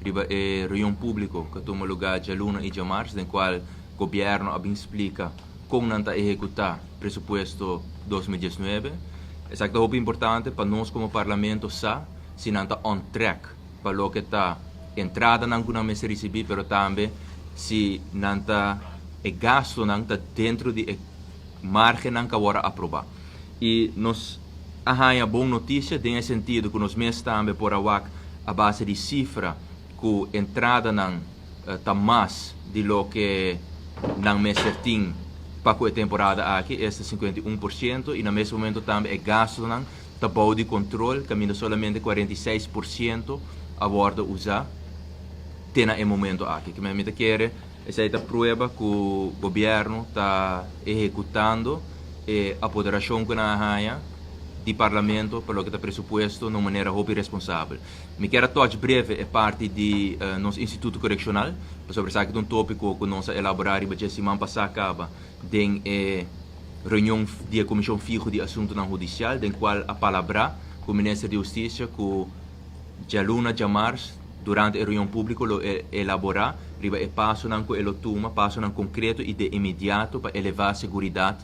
Riba e reunion públiko ku a tuma lugá djaluna i djamars, den kual gobièrnu a bin splika kon nan ta ehekutá presupuesto 2019. Esaki ta hopi importante pa nos komo parlamento sa si nan ta on track pa loke ta entradanan ku nan mester risibí, pero tambe si nan ta e gastunan ta dentro di e margennan ku a wòrdu aprobá. I nos a haña bon notisia den e sentido ku nos mes tambe por a wak a base di sifra ku entradanan ta mas di loke nan mester tin pa ku e temporada aki, esta 51%, i na mes momento tambe e gastunan ta bou di kontrol, kaminda solamente 46% a wòrdu usá te na e momento aki. Ke mi ta kere esei ta prueba ku gobièrnu ta ehekutando e apoderashon ku nan a haña di parlamento pa loke ta presupuesto na un manera hopi responsabel. Mi kier a touch breve e parti di nos Instituto Korekshonal, pasobra esaki ta un tópiko ku nos a elaborá riba dje siman pasá kaba den e reunion di e Komishon Fiho di Asuntunan Hudisial, den kual a palabrá ku Minister di Hustisia ku djaluna djamars durante e reunion públiko lo e elaborá riba e pasonan ku e lo tuma, pasonan konkreto i de inmediato pa elevá seguridat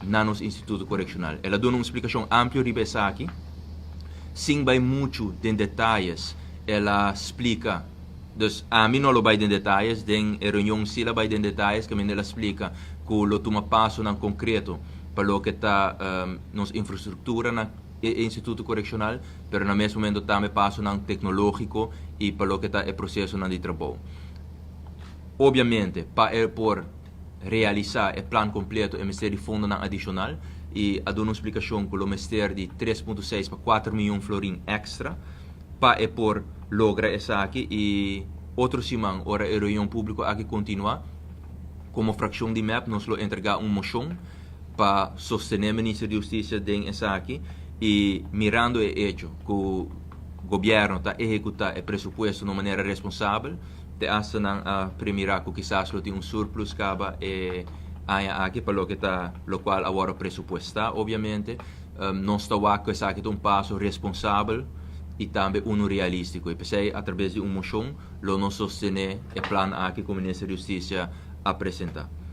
na nos Instituto Korekshonal. El a duna un splikashon amplio riba esaki, sin bai muchu den detayes. El a splika, dus ami no lo bai den detayes, den e reunion sí el a bai den detayes, kaminda el a splika ku lo tuma pasonan konkreto pa loke ta nos infrastruktura na e Instituto Korekshonal, pero na mes momento tambe pasonan teknológiko i pa loke ta e prosesonan di trabou. Obviamente, pa e por realisá e plan kompleto e mester di fondonan adishonal i a duna un splikashon ku lo mester di 3.6 pa 4 mion florin èkstra pa e por logra esaki. I otro siman, ora e reunion públiko aki kontinuá, komo frakshon di MEP nos lo entregá un moshon pa sostené Minister di Hustisia den esaki. I mirando e echo ku gobièrnu ta ehekutá e presupuesto na un manera responsabel, te hasta nan a premirá ku kisas lo tin un surplus kaba e aña aki pa loke ta lokual a wòrdu presupuestá, obviamente nos ta wak ku esaki ta un paso responsabel i tambe unu realístiko, i p'esei a traves di un moshon lo nos sostené e plan aki ku Minister di Hustisia a presentá.